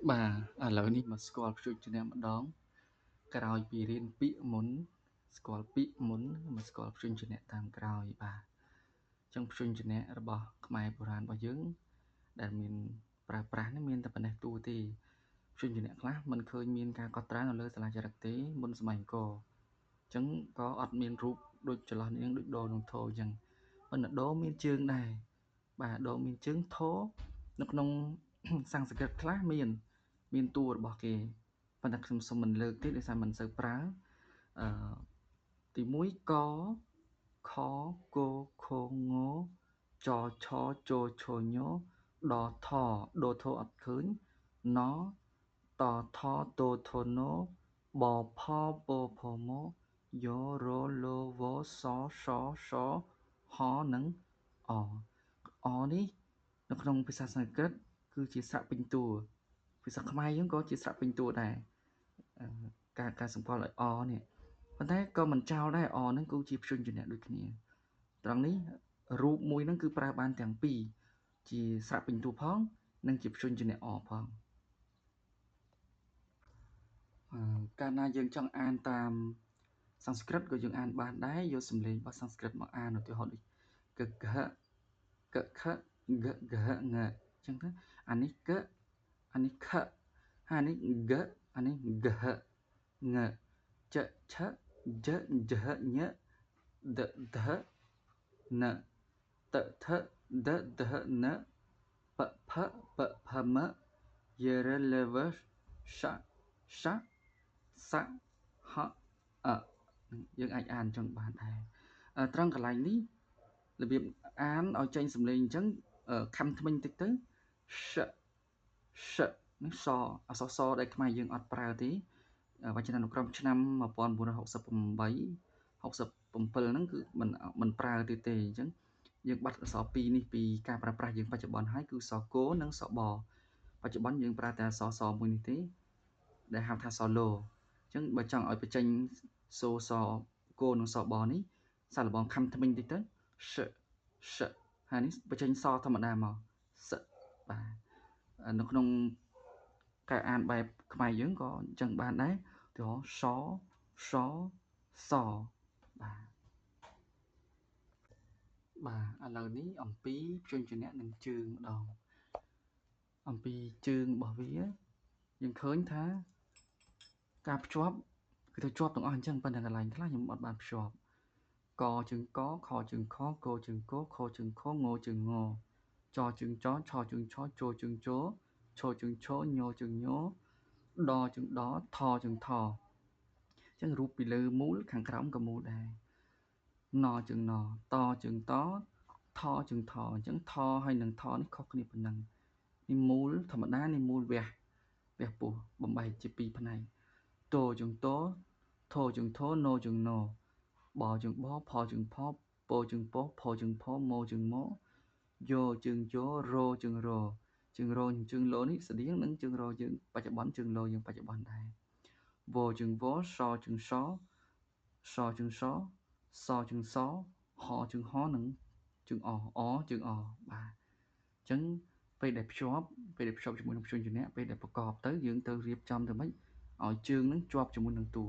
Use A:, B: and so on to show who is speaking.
A: បាទឥឡូវនេះមកស្គាល់ព្យញ្ជនៈម្ដងក្រោយពីរៀនពាក្យមុនស្គាល់ពាក្យមុនមកស្គាល់ព្យញ្ជនៈតាមក្រោយបាទអញ្ចឹងព្យញ្ជនៈរបស់ខ្មែរបុរាណរបស់យើងដែលមានប្រើប្រាស់នេះមានតែប៉ុណ្ណេះតួទេព្យញ្ជនៈខ្លះមិនឃើញមានការកត់ត្រានៅលើសាលាចារឹកទេមុនសម័យអង្គរអញ្ចឹងក៏អត់មានរូបដូចចន្លោះនាងដូចដនិងធអញ្ចឹងប៉ុន្តែដមានជើងដែរបាទដមានជើងធនៅក្នុងសំស្ក្រឹតខ្លះមានតួរបស់គេប៉ុន្តែខ្ញុំសូមមិនលើកទេដោយសារមិនសូវប្រើអឺទី1កខកខងចឆជឆញដថដធអត់ឃើញណតថតធនបផពផមយរលវសសសហនិងអអនេះនៅក្នុងភាសាសំស្ក្រឹតគឺជាស្រៈពេញតួភាសាខ្មែរយើងក៏ជាស្រៈពេញតួដែរការសម្គាល់ឲ្យអនេះប៉ុន្តែក៏មិនចោលដែរអហ្នឹងគឺជាព្យញ្ជនៈដូចគ្នាត្រង់នេះរូបមួយហ្នឹងគឺប្រើបានទាំងពីរជាស្រៈពេញតួផងនិងជាព្យញ្ជនៈអផងកាលណាយើងចង់អានតាមសំស្ក្រឹតក៏យើងអានបានដែរយកសំឡេងរបស់សំស្ក្រឹតមកអានឧទាហរណ៍ដូចកកកខកកងអញ្ចឹងទៅអានេះកអានេះខហើយអានេះកអានេះកងចឆជជញដដនតថដដនបផបផមយរលវશ શសហអយើងអាចអានចឹងបានដែរត្រង់កន្លែងនេះរបៀបអានឲ្យចេញសំឡេងអញ្ចឹងខំថ្មិញតិចទៅશ શនេះសអក្សរសដែលខ្មែរយើងអត់ប្រើទេវចនានុក្រមឆ្នាំ1968 67ហ្នឹងគឺមិនប្រើទៀតទេអញ្ចឹងយើងបាត់អក្សរពីរនេះពីការប្រើប្រាស់យើងបច្ចុប្បន្នហើយគឺសកនិងសបបច្ចុប្បន្នយើងប្រើតែអក្សរសមួយនេះទេដែលហៅថាសឡូអញ្ចឹងបើចង់ឲ្យបញ្ចេញសូសកនិងសបនេះសាកល្បងខំថ្មិញតិចទៅશ શហើយនេះបញ្ចេញសធម្មតាមកសបាទនៅក្នុងការអានបែបខ្មែរយើងក៏អញ្ចឹងបានដែរឧទាហរណ៍សសសបាទបាទឥឡូវនេះអំពីព្យញ្ជនៈនិងជើងម្ដងអំពីជើងរបស់វាយើងឃើញថាការភ្ជាប់គឺទៅជាប់ទាំងអស់អញ្ចឹងប៉ុន្តែកន្លែងខ្លះខ្ញុំអត់បានភ្ជាប់កជើងកខជើងខកជើងកខជើងខងជើងងចជើងចឆជើងឆជជើងជឈជើងឈញជើងញដជើងដថជើងថអញ្ចឹងរូបពីលើមូលខាងក្រោមក៏មូលដែរណជើងណតជើងតថជើងថអញ្ចឹងថហើយនឹងថនេះខុសគ្នាប៉ុណ្ណឹងនេះមូលធម្មតានេះមូលវះវះពោះបំបែកជាពីរផ្នែកតជើងតថជើងថណជើងណបជើងបផជើងផពជើងពផជើងផមជើងមយជើងយរជើងរជើងរជើងលោនេះស្តៀងនឹងជើងរយើងបច្ចុប្បន្នជើងលោយើងបច្ចុប្បន្នដែរវជើងវសជើងសសជើងសសជើងសហជើងហនិងជើងអអជើងអបាទអញ្ចឹងពេលដែលភ្ជាប់ជាមួយនឹងព្យញ្ជនៈពេលដែលប្រកបទៅយើងទៅរៀបចំទៅម៉េចឲ្យជើងនឹងជាប់ជាមួយនឹងតួ